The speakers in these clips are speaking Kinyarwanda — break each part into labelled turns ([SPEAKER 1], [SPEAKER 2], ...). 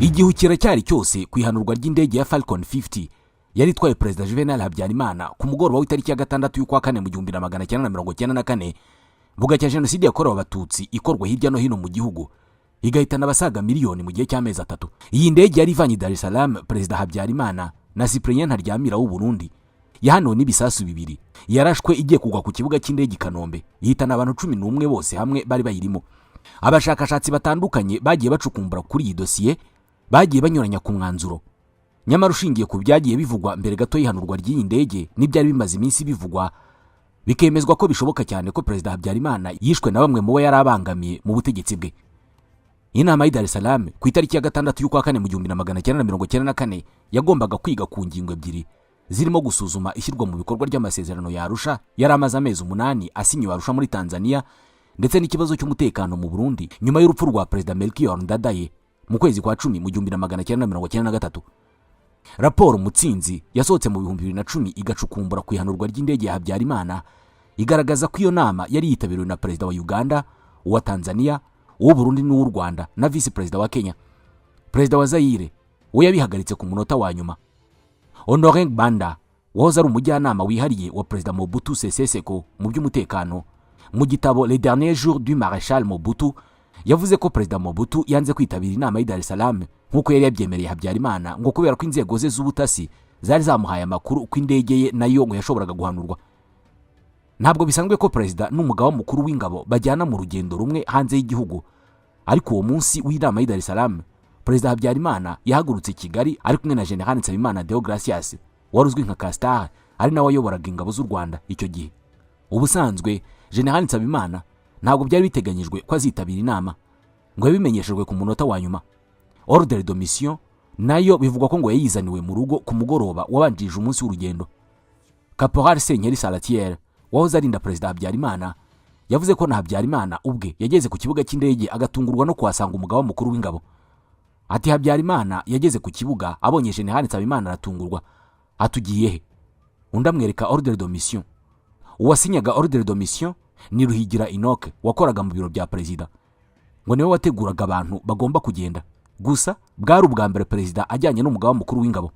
[SPEAKER 1] Igihu kiracyari cyose ku ihanurwa ry'indege ya Falcon 50 yari itwaye Perezida Juvenal Habyarimana ku mugoroba w'itariki ya 6 y'ukwa kane mu 1994, bugacya Jenoside yakorewe Abatutsi ikorwa hirya no hino mu gihugu, igahitana abasaga miliyoni mu gihe cy'amezi 3. Iyi ndege yari ivanye i Dar es Salaam Perezida Habyarimana na Cyprien Ntaryamira w'u Burundi, yahanuwe n'ibisasu bibiri yarashwe igiye kugwa ku kibuga cy'indege i Kanombe, ihitana abantu 11 bose hamwe bari bayirimo. Abashakashatsi batandukanye bagiye bacukumbura kuri iyi dosiye bagiye banyuranya ku mwanzuro. Nyamara ushingiye ku byagiye bivugwa mbere gato y'ihanurwa ry'iyi ndege n'ibyari bimaze iminsi bivugwa, bikemezwa ko bishoboka cyane ko Perezida Habyarimana yishwe na bamwe mu bo yari abangamiye mu butegetsi bwe. Inama y'i Dar es Salaam ku itariki ya 6 y'ukwa kane mu 1994 yagombaga kwiga ku ngingo ebyiri zirimo gusuzuma ishyirwa mu bikorwa ry'amasezerano ya Arusha yari amaze amezi 8 asinyiwe Arusha muri Tanzania, ndetse n'ikibazo cy'umutekano mu Burundi nyuma y'urupfu rwa Perezida Melchior Ndadaye mu kwezi kwa 10 mu 1993. Raporo Mutsinzi yasohotse mu 2010 igacukumbura ku ihanurwa ry'indege ya Habyarimana igaragaza ko iyo nama yari yitabiriwe na perezida wa Uganda, uwa Tanzania, uw'u Burundi n'uw'u Rwanda na visi perezida wa Kenya. Perezida wa Zayire we yabihagaritse ku munota wa nyuma. Honore Gbanda, wahoze ari umujyanama wihariye wa Perezida Mobutu Sese Seko mu by'umutekano, mu gitabo "Les Derniers Jours du Maréchal Mobutu" yavuze ko Perezida Mobutu yanze kwitabira inama y'i Dar es Salaam nk'uko yari yabyemereye Habyarimana, ngo kubera ko inzego ze z'ubutasi zari zamuhaye amakuru ko indege ye nayo ngo yashoboraga guhanurwa. Ntabwo bisanzwe ko perezida n'umugaba mukuru w'ingabo bajyana mu rugendo rumwe hanze y'igihugu, ariko uwo munsi w'inama y'i Dar es Salaam Perezida Habyarimana yahagurutse i Kigali ari kumwe na General Nsabimana Deogratias wari uzwi nka Castar, ari nawe wayoboraga ingabo z'u Rwanda icyo gihe. Ubusanzwe General Nsabimana ntabwo byari biteganyijwe ko azitabira inama, ngo yabimenyeshejwe ku munota wa nyuma. Ordre de mission nayo bivugwa ko ngo yayizaniwe mu rugo ku mugoroba wabanjirije umunsi w'urugendo. Caporal Senkeri Salatiel wahoze arinda Perezida Habyarimana yavuze ko na Habyarimana ubwe yageze ku kibuga cy'indege agatungurwa no kuhasanga umugaba mukuru w'ingabo. Ati: "Habyarimana yageze ku kibuga abonye General Nsabimana aratungurwa, atugiye he?" Undi amwereka ordre de mission. Uwasinyaga ordre de mission ni Ruhigira Enoch wakoraga mu biro bya perezida, ngo niwe wateguraga abantu bagomba kugenda. Gusa bwari ubwa mbere perezida ajyanye n'umugaba mukuru w'ingabo.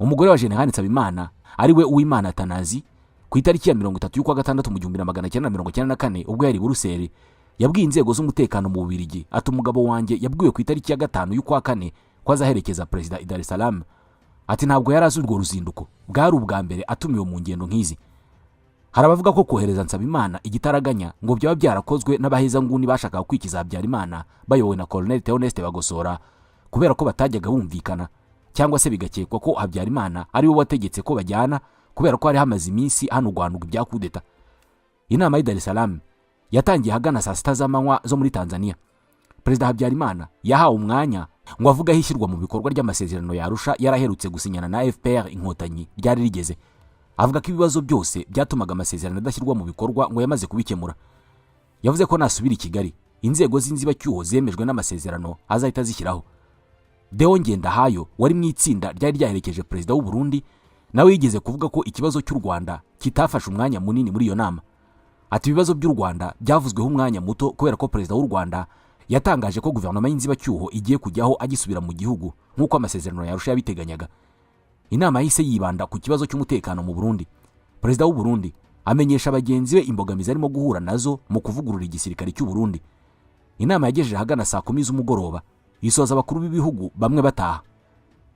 [SPEAKER 1] Umugore wa General Nsabimana, ari we Uwimana Atanazi, ku itariki ya 30 y'ukwa gatandatu mu 1994 ubwo yari i Buruseli, yabwiye inzego z'umutekano mu Bubiligi ati: "Umugabo wanjye yabwiwe ku itariki ya 5 y'ukwa kane ko azaherekeza perezida i Dar es Salaam." Ati: "Ntabwo yari azi urwo ruzinduko, bwari ubwa mbere atumiwe mu ngendo nk'izi." Hari abavuga ko kohereza Nsabimana igitaraganya ngo byaba byarakozwe n'abahezanguni bashakaga kwikiza Habyarimana bayobowe na Colonel Theoneste Bagosora, kubera ko batajyaga bumvikana, cyangwa se bigakekwa ko Habyarimana ari we wategetse ko bajyana kubera ko hari hamaze iminsi hanugwanugwa ibya kudeta. Inama y'i Dar es Salaam yatangiye ahagana saa 6 z'amanywa zo muri Tanzania. Perezida Habyarimana yahawe umwanya ngo avuge aho ishyirwa mu bikorwa ry'amasezerano ya Arusha yaraherutse gusinyana na FPR Inkotanyi ryari rigeze. Avuga ko ibibazo byose byatumaga amasezerano adashyirwa mu bikorwa ngo yamaze kubikemura. Yavuze ko nasubira i Kigali inzego z'inzibacyuho zemejwe n'amasezerano azahita azishyiraho. Deo Ngendahayo wari mu itsinda ryari ryaherekeje perezida w'u Burundi nawe yigeze kuvuga ko ikibazo cy'u Rwanda kitafashe umwanya munini muri iyo nama. Ati: "Ibibazo by'u Rwanda byavuzweho umwanya muto kubera ko perezida w'u Rwanda yatangaje ko guverinoma y'inzibacyuho igiye kujyaho agisubira mu gihugu nk'uko amasezerano ya Arusha yabiteganyaga." Inama yahise yibanda ku kibazo cy'umutekano mu Burundi. Perezida w'u Burundi amenyesha bagenzi be imbogamizi arimo guhura nazo mu kuvugurura igisirikare cy'u Burundi. Inama yagejeje ahagana saa 10 z'umugoroba, isoza abakuru b'ibihugu bamwe bataha.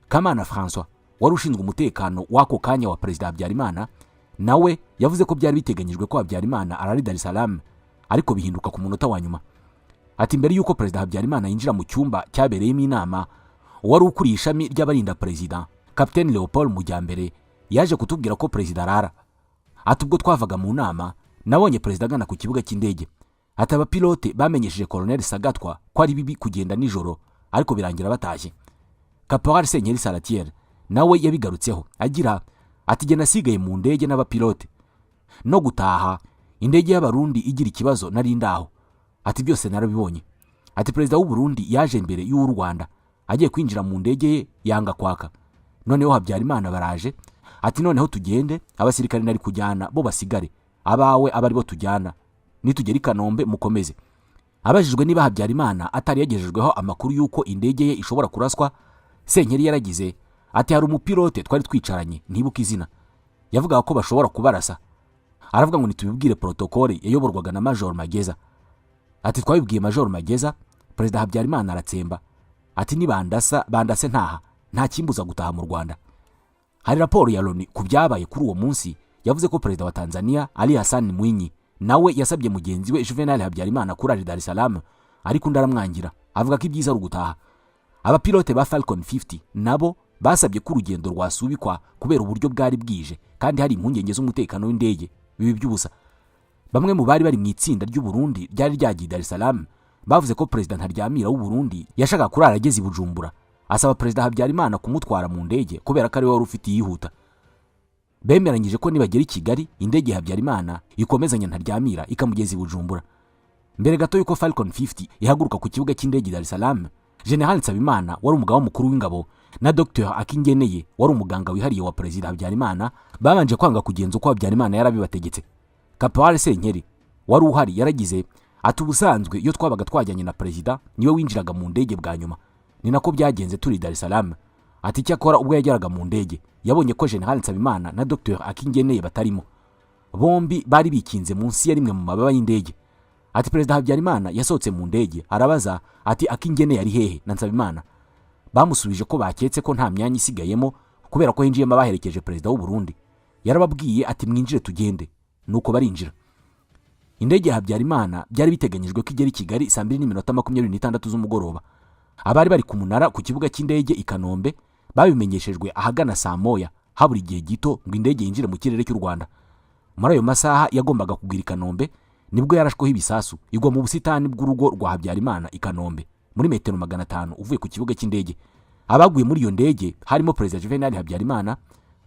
[SPEAKER 1] Kamana Francois wari ushinzwe umutekano w'ako kanya wa Perezida Habyarimana nawe yavuze ko byari biteganyijwe ko Habyarimana arara i Dar es Salaam, ariko bihinduka ku munota wa nyuma. Ati: "Mbere y'uko Perezida Habyarimana yinjira mu cyumba cyabereyemo inama, uwari ukuriye ishami ry'abarinda perezida, Kapiteni Leopold Mujyambere, yaje kutubwira ko perezida arara." Ati: "Ubwo twavaga mu nama nabonye perezida agana ku kibuga cy'indege." Ati: "Abapilote bamenyesheje Colonel Sagatwa ko ari bibi kugenda nijoro, ariko birangira batashye." Caporal Senkeri Salatiel nawe yabigarutseho agira ati: "Jye nasigaye mu ndege n'abapilote, no gutaha indege y'Abarundi igira ikibazo nari ndaho." Ati: "Byose narabibonye." Ati: "Perezida w'u Burundi yaje mbere y'uw'u Rwanda, agiye kwinjira mu ndege ye yanga kwaka, noneho Habyarimana baraje, ati: 'Noneho tugende, abasirikare nari kujyana bo basigare, abawe abe aribo tujyana, nitugera i Kanombe mukomeze.' Abajijwe niba Habyarimana atari yagejejweho amakuru y'uko indege ye ishobora kuraswa, Senkeri yaragize ati: "Hari umupilote twari twicaranye, ntibuka izina, yavugaga ko bashobora kubarasa. Aravuga ngo nitubibwire protocole yayoborwaga na Major Mageza." Ati: "Twabibwiye Major Mageza, Perezida Habyarimana aratsemba ati: 'Nibandasa bandase ntaha, nta kimbuza gutaha mu Rwanda.'" Hari raporo ya Loni ku byabaye kuri uwo munsi yavuze ko Perezida wa Tanzania Ali Hassan Mwinyi nawe yasabye mugenzi we Juvenal Habyarimana kurara i Dar es Salaam, ariko undi aramwangira, avuga ko ibyiza ari ugutaha. Abapilote ba Falcon 50 nabo basabye ko urugendo rwasubikwa kubera uburyo bwari bwije kandi hari impungenge z'umutekano w'indege, bibi by'ubusa. Bamwe mu bari bari mu itsinda ry'u Burundi ryari ryagiye i Dar es Salaam bavuze ko Perezida Ntaryamira w'u Burundi yashakaga kurara ageze i Bujumbura, asaba Perezida Habyarimana kumutwara mu ndege kubera ko ariwe wari ufite iyihuta. Bemeranyije ko nibagera i Kigali, indege ya Habyarimana ikomezanya Ntaryamira ikamugeza i Bujumbura. Mbere gato y'uko Falcon 50 ihaguruka ku kibuga cy'indege Dar es Salaam, General Nsabimana wari umugaba mukuru w'ingabo na Dr Akingeneye wari umuganga wihariye wa Perezida Habyarimana babanje kwanga kugenza uko Habyarimana yarabibategetse. Caporal Senkeri wari uhari yaragize ati: "Ubusanzwe iyo twabaga twajyanye na perezida, niwe winjiraga mu ndege bwa nyuma. Ni nako byagenze turi Dar es Salaam." Ati: "Icyakora ubwo yageraga mu ndege, yabonye ko General Nsabimana na Dr Akingeneye batarimo. Bombi bari bikinze munsi ya rimwe mu mababa y'indege." Ati: "Perezida Habyarimana yasohotse mu ndege, arabaza ati: 'Akingeneye ari hehe na Nsabimana?' Bamusubije ko baketse ko nta myanya isigayemo kubera ko hinjiyemo abaherekeje perezida w'u Burundi. Yarababwiye ati: 'Mwinjire tugende.' Nuko barinjira." Indege ya Habyarimana byari biteganyijwe ko igera i Kigali saa 2:26 z'umugoroba. Abari bari ku munara ku kibuga cy'indege i Kanombe babimenyeshejwe ahagana saa 1, habura igihe gito ngo indege yinjire mu kirere cy'u Rwanda. Muri ayo masaha yagombaga kugwira i Kanombe nibwo yarashweho ibisasu, igwa mu busitani bw'urugo rwa Habyarimana i Kanombe, muri metero 500 uvuye ku kibuga cy'indege. Abaguye muri iyo ndege harimo Perezida Juvenal Habyarimana,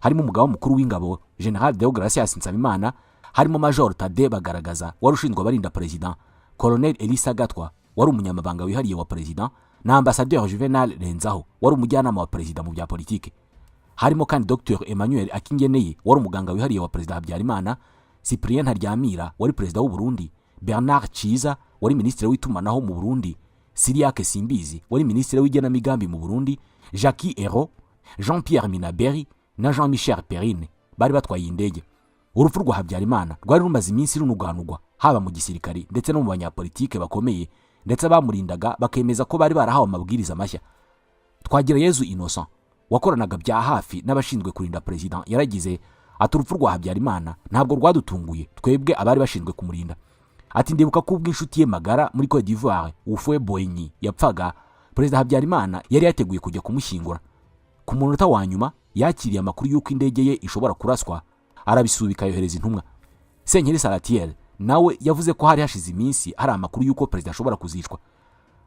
[SPEAKER 1] harimo umugaba mukuru w'ingabo General Deogratias Nsabimana, harimo Major Tade Bagaragaza wari ushinzwe abarinda perezida, Colonel Elisa Gatwa wari umunyamabanga wihariye wa perezida, na Ambasaderi Juvenal Renzaho wari umujyanama wa perezida mu bya politiki. Harimo kandi Dr Emmanuel Akingeneye wari umuganga wihariye wa Perezida Habyarimana, Cyprien Ntaryamira wari perezida w'u Burundi, Bernard Ciza wari minisitiri w'itumanaho mu Burundi, Cyriaque Simbizi wari minisitiri w'igenamigambi mu Burundi, Jacques Ero, Jean Pierre Minaberi na Jean Michel Perrine bari batwaye iyi ndege. Urupfu rwa Habyarimana rwari rumaze iminsi runuganugwa, haba mu gisirikari ndetse no mu banyapolitike bakomeye, ndetse abamurindaga bakemeza ko bari barahawe amabwiriza mashya. Twagirayezu Innocent wakoranaga bya hafi n'abashinzwe kurinda perezida yaragize ati: "Urupfu rwa Habyarimana ntabwo rwadutunguye twebwe abari bashinzwe kumurinda." Ati: "Ndibuka ko ubwo inshuti ye magara muri Cote d'Ivoire, Houphouët Boigny, yapfaga, Perezida Habyarimana yari yateguye kujya kumushyingura. Ku munota wa nyuma yakiriye amakuru y'uko indege ye ishobora kuraswa, arabisubika, yohereza intumwa." Senkeri Salatiel nawe yavuze ko hari hashize iminsi hari amakuru y'uko perezida ashobora kuzicwa.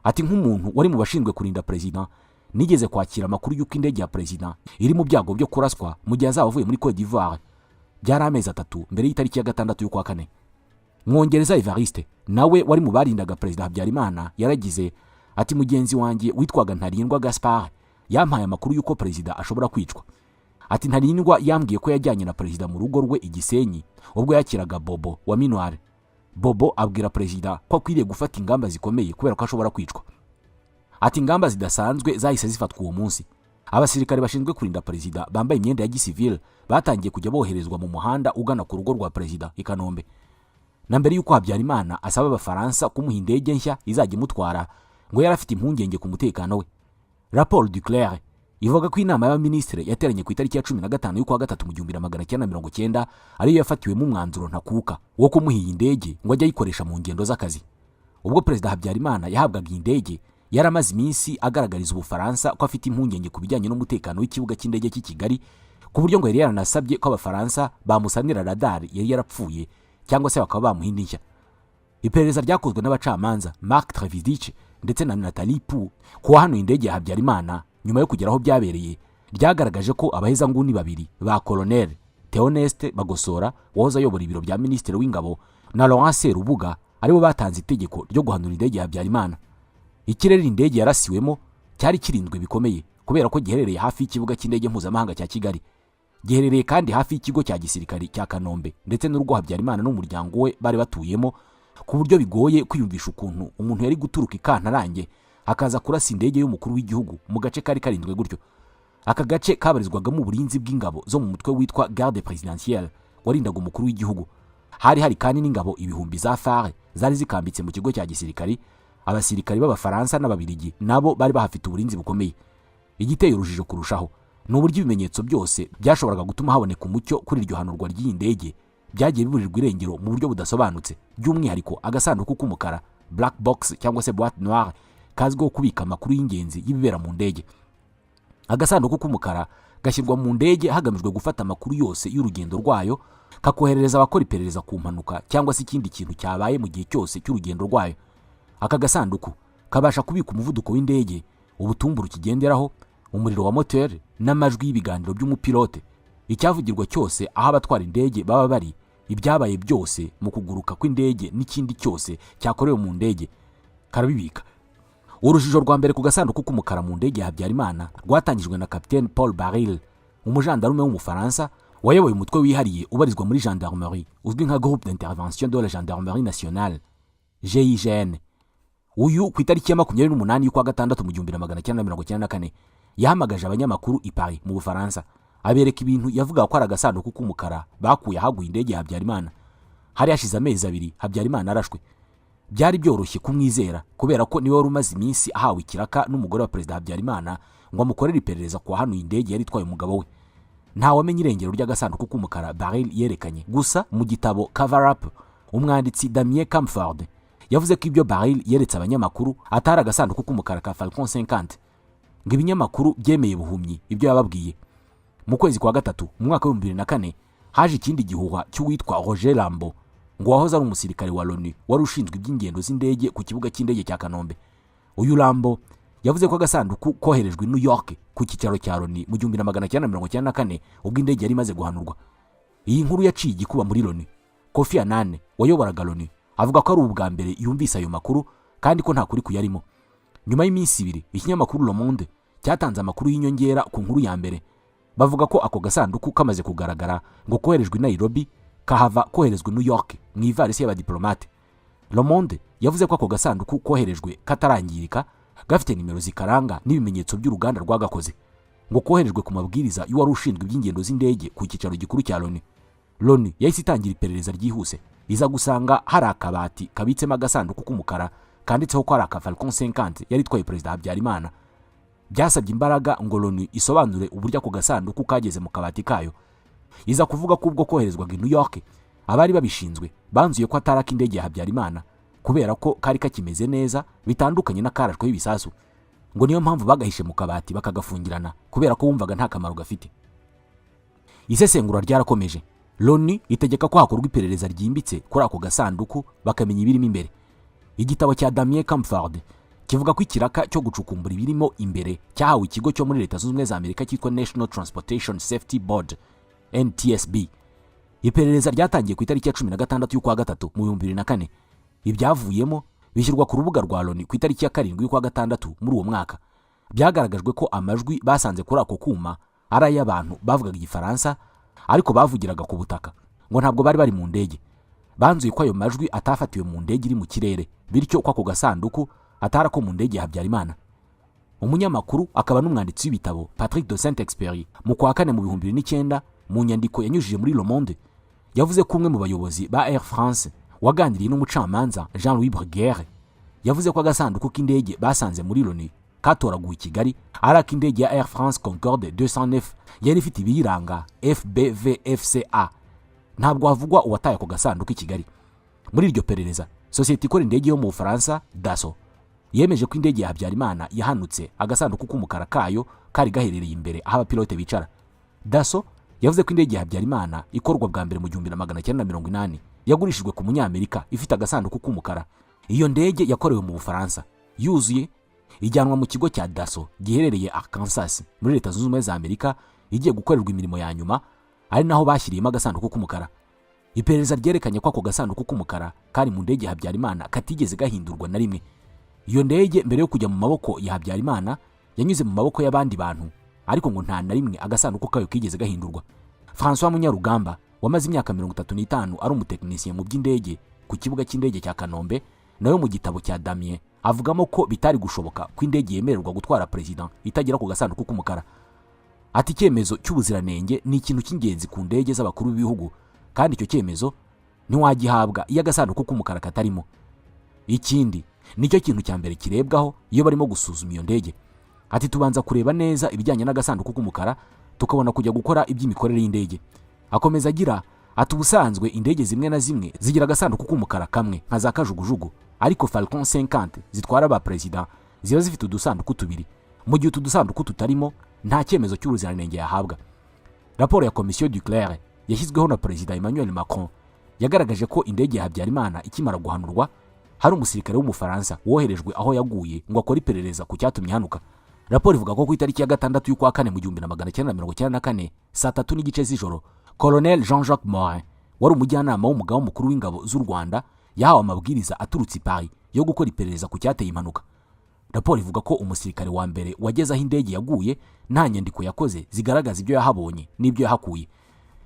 [SPEAKER 1] Ati: "Nk'umuntu wari mu bashinzwe kurinda perezida, nigeze kwakira amakuru y'uko indege ya perezida iri mu byago byo kuraswa mu gihe azaba avuye muri Cote d'Ivoire. Byari amezi 3 mbere y'itariki ya 6 y'ukwa kane." Mwongereza Evariste nawe wari mu barindaga Perezida Habyarimana yaragize ati: "Mugenzi wanjye witwaga Ntarindwa Gaspard yampaye amakuru y'uko perezida ashobora kwicwa." Ati: "Ntarindwa yambwiye ko yajyanye na perezida mu rugo rwe i Gisenyi ubwo yakiraga Bobo wa MINUAR. Bobo abwira perezida ko akwiriye gufata ingamba zikomeye kubera ko ashobora kwicwa." Ati: "Ingamba zidasanzwe zahise zifatwa uwo munsi. Abasirikare bashinzwe kurinda perezida bambaye imyenda ya gisivile batangiye kujya boherezwa mu muhanda ugana ku rugo rwa perezida i Kanombe." Na mbere y'uko Habyarimana asaba Abafaransa kumuha indege nshya izajya imutwara, ngo yari afite impungenge ku mutekano we. Raporo Duclert ivuga ko inama y'abaminisitiri yateranye ku itariki ya 15 y'ukwa gatatu mu 1990 ariyo yafatiwemo umwanzuro ntakuka wo kumuha iyi ndege ngo ajye ayikoresha mu ngendo z'akazi. Ubwo Perezida Habyarimana yahabwaga iyi ndege, yari amaze iminsi agaragariza Ubufaransa ko afite impungenge ku bijyanye n'umutekano w'ikibuga cy'indege cy'i Kigali, ku buryo ngo yari yaranasabye ko Abafaransa bamusanira radari yari yarapfuye cyangwa se bakaba bamuha indi nshya. Iperereza ryakozwe n'abacamanza Marc Trévidic ndetse na Nathalie Poux ku wahanuye indege ya Habyarimana nyuma yo kugera aho byabereye ryagaragaje ko abahezanguni babiri ba Colonel Theoneste Bagosora wahoze ayobora ibiro bya minisitiri w'ingabo na Laurent Serubuga aribo batanze itegeko ryo guhanura indege ya Habyarimana. Ikirere indege yarasiwemo cyari kirinzwe bikomeye kubera ko giherereye hafi y'ikibuga cy'indege mpuzamahanga cya Kigali, giherereye kandi hafi y'ikigo cya gisirikari cya Kanombe ndetse n'urugo Habyarimana n'umuryango we bari batuyemo. ku buryo bigoye kwiyumvisha ukuntu umuntu yari guturuka i Kantarange akaza kurasa indege y'umukuru w'igihugu mu gace kari karinzwe gutyo. Aka gace kabarizwagamo uburinzi bw'ingabo zo mu mutwe witwa Garde Présidentielle warindaga umukuru w'igihugu. Hari kandi n'ingabo ibihumbi za FAR zari zikambitse mu kigo cya gisirikari. Abasirikari b'Abafaransa n'Ababirigi nabo bari bahafite uburinzi bukomeye. Igiteye urujijo kurushaho ni uburyo ibimenyetso byose byashoboraga gutuma haboneka umucyo kuri iryo hanurwa ry'iyi ndege byagiye biburirwa irengero mu buryo budasobanutse, by'umwihariko agasanduku k'umukara, black box cyangwa se boîte noire, kazwiho kubika amakuru y'ingenzi y'ibibera mu ndege. Agasanduku k'umukara gashyirwa mu ndege hagamijwe gufata amakuru yose y'urugendo rwayo, kakoherereza abakora iperereza ku mpanuka cyangwa se ikindi kintu cyabaye mu gihe cyose cy'urugendo rwayo. Aka gasanduku kabasha kubika umuvuduko w'indege, ubutumburu kigenderaho, umuriro wa moteri n'amajwi y'ibiganiro by'umupilote, icyavugirwa cyose aho abatwara indege baba bari, ibyabaye byose mu kuguruka kw'indege n'ikindi cyose cyakorewe mu ndege karabibika. Urujijo rwa mbere ku gasanduku k'umukara mu ndege ya Habyarimana rwatangijwe na Kapitene Paul Barril, umujandarume w'Umufaransa wayoboye umutwe wihariye ubarizwa muri gendarmerie uzwi nka Groupe d'Intervention de la Gendarmerie Nationale, GIGN. Uyu ku itariki ya 28 y'ukwa gatandatu mu 1994 yahamagaje abanyamakuru i Paris mu Bufaransa, abereka ibintu yavugaga ko ari agasanduku k'umukara bakuye ahaguye indege ya Habyarimana. Hari hashize amezi 2 Habyarimana arashwe. Byari byoroshye kumwizera kubera ko niwe wari umaze iminsi ahawe ikiraka n'umugore wa Perezida Habyarimana ngo amukorere iperereza ku wahanuye indege yari itwaye umugabo we. Ntawamenya irengero ry'agasanduku k'umukara Barril yerekanye. Gusa mu gitabo Cover Up, umwanditsi Damien Camford yavuze ko ibyo Barril yeretse abanyamakuru atari agasanduku k'umukara ka Falcon 50, ngo ibinyamakuru byemeye buhumyi ibyo yababwiye. Mu kwezi kwa gatatu mu mwaka wa 2004 haje ikindi gihuha cy'uwitwa Roger Rambo, ngo wahoze ari umusirikare wa Loni wari ushinzwe iby'ingendo z'indege ku kibuga cy'indege cya Kanombe. Uyu Rambo yavuze ko agasanduku koherejwe i New York ku cyicaro cya Loni mu 1994, ubwo indege yari imaze guhanurwa. Iyi nkuru yaciye igikuba muri Loni. Kofi Annan wayoboraga Loni avuga ko ari ubwa mbere yumvise ayo makuru kandi ko nta kuri kuyarimo. Nyuma y'iminsi 2 ikinyamakuru Le Monde cyatanze amakuru y'inyongera ku nkuru ya mbere, bavuga ko ako gasanduku kamaze kugaragara, ngo koherejwe i Nairobi, kahava koherezwa i New York mu ivarisi y'abadiplomate. Le Monde yavuze ko ako gasanduku koherejwe katarangirika, gafite nimero zikaranga n'ibimenyetso by'uruganda rwagakoze, ngo koherejwe ku mabwiriza y'uwari ushinzwe iby'ingendo z'indege ku cyicaro gikuru cya Loni. Loni yahise itangira iperereza ryihuse, iza gusanga hari akabati kabitsemo agasanduku k'umukara kanditseho ko ari aka Falcon 50 yari itwaye Perezida Habyarimana. Byasabye imbaraga ngo Loni isobanure uburyo ako gasanduku kageze mu kabati kayo. Iza kuvuga ko ubwo koherezwaga i New York, abari babishinzwe banzuye ko atari ak'indege ya Habyarimana kubera ko kari kakimeze neza, bitandukanye n'akarashweho ibisasu, ngo niyo mpamvu bagahishe mu kabati bakagafungirana kubera ko bumvaga nta kamaro gafite. Isesengura ryarakomeje, Loni itegeka ko hakorwa iperereza ryimbitse kuri ako gasanduku, bakamenya ibirimo imbere. Igitabo cya Damien Camford kivuga ko ikiraka cyo gucukumbura ibirimo imbere cyahawe ikigo cyo muri Leta Zunze Ubumwe za Amerika cyitwa National Transportation Safety Board, NTSB. Iperereza ryatangiye ku itariki ya 16 y'ukwa gatatu mu 2004. Ibyavuyemo bishyirwa ku rubuga rwa Loni ku itariki ya 7 y'ukwa gatandatu muri uwo mwaka. Byagaragajwe ko amajwi basanze kuri ako kuma ari ay'abantu bavugaga Igifaransa, ariko bavugiraga ku butaka, ngo ntabwo bari bari mu ndege. Banzuye ko ayo majwi atafatiwe mu ndege iri mu kirere, bityo ko ako gasanduku atari ako mu ndege ya Habyarimana. Umunyamakuru akaba n'umwanditsi w'ibitabo Patrick de Saint Exupéry, mu kwa kane mu 2009, mu nyandiko yanyujije muri Le Monde, yavuze ko umwe mu bayobozi ba Air France waganiriye n'umucamanza Jean Louis Bruguière yavuze ko agasanduku k'indege basanze muri Loni katoraguwe i Kigali ari ak'indege ya Air France Concorde 209 yari ifite ibiyiranga FBVFCA. Ntabwo havugwa uwataye ako gasanduku i Kigali. Muri iryo perereza, sosiyete ikora indege yo mu Bufaransa Dassault yemeje ko indege ya Habyarimana yahanutse agasanduku k'umukara kayo kari gaherereye imbere aho abapilote bicara. Dassault yavuze ko indege ya Habyarimana ikorwa bwa mbere mu 1980 yagurishijwe ku Munyamerika ifite agasanduku k'umukara. Iyo ndege yakorewe mu Bufaransa yuzuye, ijyanwa mu kigo cya Dassault giherereye Arkansas muri Leta Zunze Ubumwe za Amerika, igiye gukorerwa imirimo ya nyuma, ari naho bashyiriyemo agasanduku k'umukara. Iperereza ryerekanye ko ako gasanduku k'umukara kari mu ndege ya Habyarimana katigeze gahindurwa na rimwe. Iyo ndege mbere yo kujya mu maboko ya Habyarimana yanyuze mu maboko y'abandi bantu, ariko ngo nta na rimwe agasanduku kayo kigeze gahindurwa. Francois Munyarugamba wamaze imyaka 35 ari umutekinisiye mu by'indege ku ku kibuga cy'indege cya Kanombe, nawe mu gitabo cya Damien avugamo ko bitari gushoboka ko indege yemererwa gutwara perezida itagera ku gasanduku k'umukara. Ati: "Icyemezo cy'ubuziranenge ni ikintu cy'ingenzi ku ndege z'abakuru b'ibihugu, kandi icyo cyemezo ntiwagihabwa iyo agasanduku k'umukara katarimo. Ikindi, nicyo kintu cya mbere kirebwaho iyo barimo gusuzuma iyo ndege." Ati: "Tubanza kureba neza ibijyanye n'agasanduku k'umukara, tukabona kujya gukora iby'imikorere y'indege." Akomeza agira ati: "Ubusanzwe indege zimwe na zimwe zigira agasanduku k'umukara kamwe nka za kajugujugu, ariko Falcon 50 zitwara ba perezida ziba zifite udusanduku tubiri. Mu gihe utu dusanduku tutarimo, nta cyemezo cy'ubuziranenge yahabwa." Raporo ya Komisiyo Duclert yashyizweho na Perezida Emmanuel Macron yagaragaje ko indege ya Habyarimana ikimara guhanurwa, hari umusirikare w'Umufaransa woherejwe aho yaguye ngo akore iperereza ku cyatumye ihanuka. Raporo ivuga ko ku itariki ya 6 y'ukwa kane mu 1994, saa 3:30 z'ijoro, Colonel Jean Jacques Morin, wari umujyanama w'umugaba mukuru w'ingabo z'u Rwanda, yahawe amabwiriza aturutse i Paris yo gukora iperereza ku cyateye impanuka. Raporo ivuga ko umusirikare wa mbere wageze aho indege yaguye nta nyandiko yakoze zigaragaza ibyo yahabonye n'ibyo yahakuye.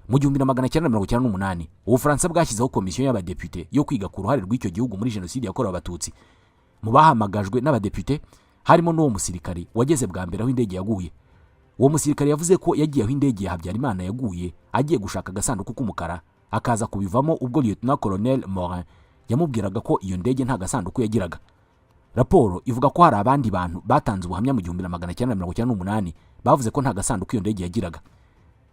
[SPEAKER 1] Mu 1998, Ubufaransa bwashyizeho komisiyo y'abadepite yo kwiga ku ruhare rw'icyo gihugu muri jenoside yakorewe Abatutsi. Mu bahamagajwe n'abadepite harimo n'uwo musirikare wageze bwa mbere aho indege yaguye. Uwo musirikare yavuze ko yagiye aho indege ya Habyarimana yaguye agiye gushaka agasanduku k'umukara, akaza kubivamo ubwo Lieutenant Colonel Morin yamubwiraga ko iyo ndege nta gasanduku yagiraga. Raporo ivuga ko hari abandi bantu batanze ubuhamya mu 1998 bavuze ko nta gasanduku iyo ndege yagiraga.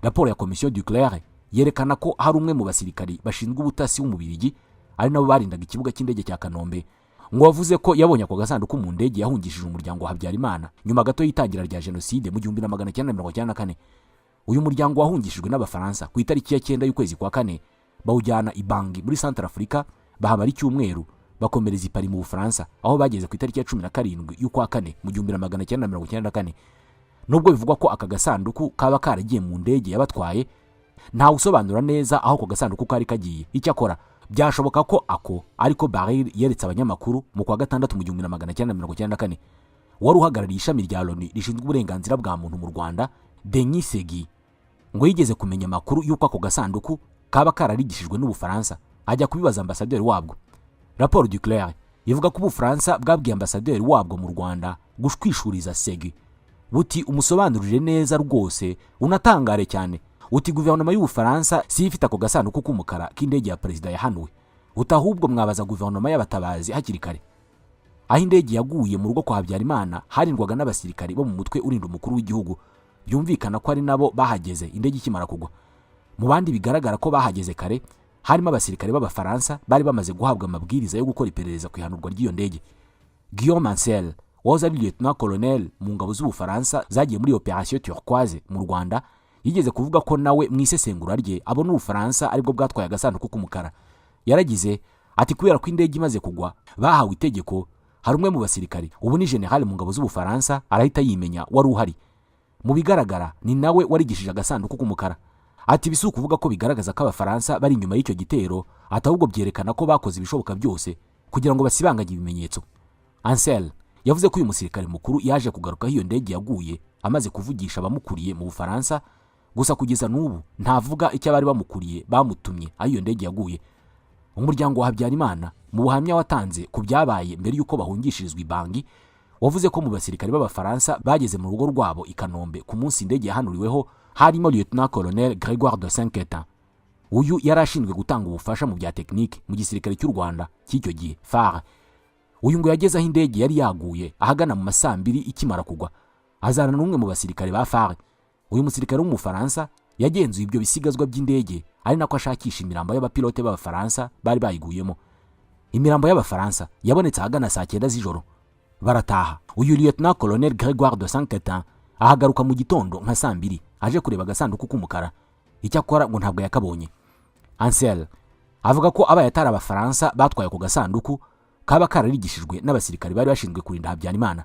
[SPEAKER 1] Raporo ya Komisiyo Duclert yerekana ko hari umwe mu basirikari bashinzwe ubutasi w'Umubirigi, ari nabo barindaga ikibuga cy'indege cya Kanombe, ngo wavuze ko yabonye ako gasanduku mu ndege yahungishije umuryango wa Habyarimana nyuma gato y'itangira rya jenoside mu 1994. Uyu muryango wahungishijwe n'Abafaransa ku itariki ya 9 y'ukwezi kwa kane, bawujyana i Bangi muri Santara Afurika, bahamara icyumweru, bakomereza i Paris mu Bufaransa, aho bageze ku itariki ya 17 y'ukwa kane mu 1994. Nubwo bivugwa ko aka gasanduku kaba karagiye mu ndege yabatwaye, ntawe usobanura neza aho ako gasanduku kari kagiye. Icyakora byashoboka ko ako ariko Barril yeretse abanyamakuru mu kwa gatandatu mu 1994. Wari uhagarariye ishami rya Loni rishinzwe uburenganzira bwa muntu mu Rwanda, Denis Segui, ngo yigeze kumenya amakuru y'uko ako gasanduku kaba kararigishijwe n'Ubufaransa, ajya kubibaza ambasaderi wabwo. Raporo Duclert ivuga ko Ubufaransa bwabwiye ambasaderi wabwo mu Rwanda gushwishuriza Segui, buti: "Umusobanurire neza rwose, unatangare cyane, uti guverinoma y'Ubufaransa si ifite ako gasanduku k'umukara k'indege ya perezida yahanuwe, uti ahubwo mwabaza guverinoma y'abatabazi hakiri kare." Aho indege yaguye mu rugo kwa Habyarimana harindwaga n'abasirikari bo mu mutwe urinda umukuru w'igihugu, byumvikana ko ari nabo bahageze indege ikimara kugwa. Mu bandi bigaragara ko bahageze kare harimo abasirikare b'Abafaransa bari bamaze guhabwa amabwiriza yo gukora iperereza ku ihanurwa ry'iyo ndege. Guillaume Ancel, wahoze ari lieutenant colonel mu ngabo z'Ubufaransa zagiye muri Opération Turquoise mu Rwanda, yigeze kuvuga ko nawe mu isesengura rye abona Ubufaransa aribwo bwatwaye agasanduku k'umukara. Yaragize ati: "Kubera ko indege imaze kugwa bahawe itegeko, hari umwe mu basirikari, ubu ni general mu ngabo z'Ubufaransa, arahita yimenya, wari uhari. Mu bigaragara ni nawe warigishije agasanduku k'umukara." Ati: "Ibi si ukuvuga ko bigaragaza ko Abafaransa bari inyuma y'icyo gitero," ati, "ahubwo byerekana ko bakoze ibishoboka byose kugira ngo basibanganye ibimenyetso." Ancel yavuze ko uyu musirikare mukuru yaje kugaruka aho iyo ndege yaguye amaze kuvugisha abamukuriye mu Bufaransa. Gusa kugeza n'ubu ntavuga icyo abari bamukuriye bamutumye aho iyo ndege yaguye. Umuryango wa Habyarimana, mu buhamya watanze ku byabaye mbere y'uko bahungishirizwa i Bangi, wavuze ko mu basirikare b'Abafaransa bageze mu rugo rwabo i Kanombe ku munsi indege yahanuriweho harimo Lieutenant Colonel Gregoire de Saint Quentin. Uyu yari ashinzwe gutanga ubufasha mu bya tekinike mu gisirikare cy'u Rwanda cy'icyo gihe, FAR. Uyu ngo yageze aho indege yari yaguye ahagana mu ma saa 2 ikimara kugwa, azana n'umwe mu basirikare ba FAR. Uyu musirikare w'Umufaransa yagenzuye ibyo bisigazwa by'indege, ari nako ashakisha imirambo y'abapilote b'Abafaransa bari bayiguyemo. Imirambo y'Abafaransa yabonetse ahagana saa 9 z'ijoro, barataha. Uyu Lieutenant Colonel Gregoire de Saint Quentin ahagaruka mu gitondo nka saa 2 aje kureba agasanduku k'umukara. Icyakora ngo ntabwo yakabonye. Ancel avuga ko abaye atari Abafaransa batwaye ako gasanduku, kaba kararigishijwe n'abasirikari bari bashinzwe kurinda Habyarimana.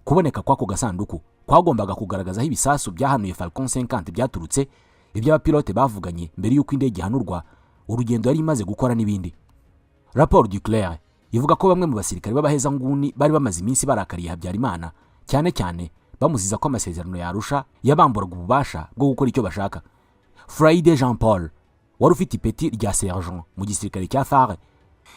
[SPEAKER 1] Kuboneka kw'ako gasanduku kwagombaga kugaragaza aho ibisasu byahanuye Falcon 50 byaturutse, ibyo abapilote bavuganye mbere y'uko indege ihanurwa, urugendo yari imaze gukora n'ibindi. Raporo Duclert ivuga ko bamwe mu basirikare b'abahezanguni bari bamaze iminsi barakariye Habyarimana, cyane cyane bamuziza ko amasezerano yarusha yabamburaga ububasha bwo gukora icyo bashaka. Friday Jean Paul, wari ufite ipeti rya sergent mu gisirikare cya FAR.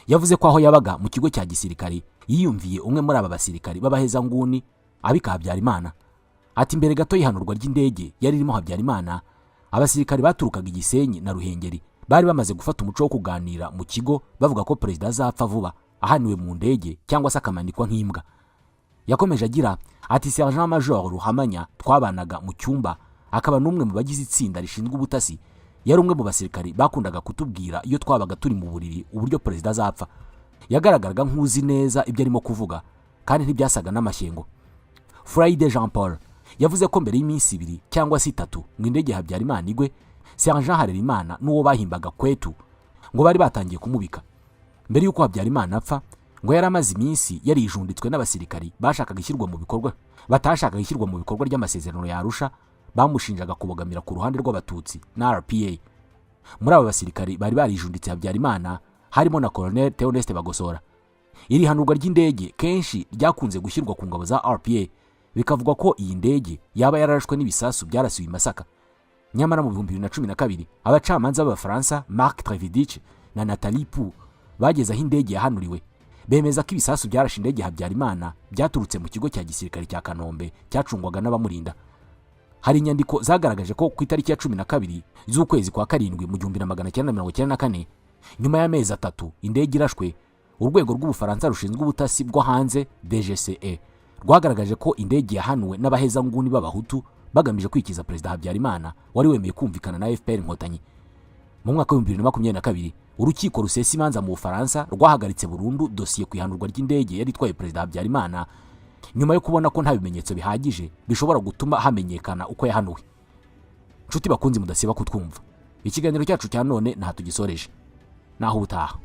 [SPEAKER 1] Yavuze ko aho yabaga mu kigo cya gisirikare yiyumviye umwe muri aba basirikari b'abahezanguni abika Habyarimana. Ati: "Mbere gato y'ihanurwa ry'indege yari irimo Habyarimana, abasirikari baturukaga Igisenyi na Ruhengeri bari bamaze gufata umuco wo kuganira mu kigo bavuga ko perezida azapfa vuba ahaniwe mu ndege cyangwa se akamanikwa nk'imbwa." Yakomeje agira ati: "Sergent Major Ruhamanya twabanaga mu cyumba, akaba n'umwe mu bagize itsinda rishinzwe ubutasi, yari umwe mu basirikari bakundaga kutubwira iyo twabaga turi mu buriri uburyo perezida azapfa. Yagaragaraga nk'uzi neza ibyo arimo kuvuga kandi ntibyasaga n'amashyengo." Friday Jean Paul yavuze ko mbere y'iminsi 2 cyangwa se 3 ngo indege ya Habyarimana igwe, Sergent Harerimana n'uwo bahimbaga Kwetu ngo bari batangiye kumubika. Mbere y'uko Habyarimana apfa, ngo yari amaze iminsi yarijunditswe n'abasirikari bashakaga ishyirwa mu bikorwa batashakaga ishyirwa mu bikorwa ry'amasezerano ya Arusha, bamushinjaga kubogamira ku ruhande rw'Abatutsi na RPA. Muri aba basirikari bari barijunditse Habyarimana harimo na Colonel Theoneste Bagosora. Iri hanurwa ry'indege kenshi ryakunze gushyirwa ku ngabo za RPA, bikavugwa ko iyi ndege yaba yararashwe n'ibisasu byarasiwe i Masaka. Nyamara mu 2012, abacamanza b'Abafaransa Marc Trévidic na Nathalie Poux bageze aho indege yahanuriwe, bemeza ko ibisasu byarashe indege Habyarimana byaturutse mu kigo cya gisirikare cya Kanombe cyacungwaga n'abamurinda. Hari inyandiko zagaragaje ko ku itariki ya 12 z'ukwezi kwa karindwi mu 1994, nyuma y'amezi 3 indege irashwe, urwego rw'Ubufaransa rushinzwe ubutasi bwo hanze DGSE rwagaragaje ko indege yahanuwe n'abahezanguni b'Abahutu bagamije kwikiza Perezida Habyarimana wari wemeye kumvikana na FPR Inkotanyi. Mu mwaka wa 2022, urukiko rusesa imanza mu Bufaransa rwahagaritse burundu dosiye ku ihanurwa ry'indege yari itwaye Perezida Habyarimana, nyuma yo kubona ko nta bimenyetso bihagije bishobora gutuma hamenyekana uko yahanuwe. Inshuti bakunzi mudasiba kutwumva, ikiganiro cyacu cya none ntaha tugisoreje, naho ubutaha.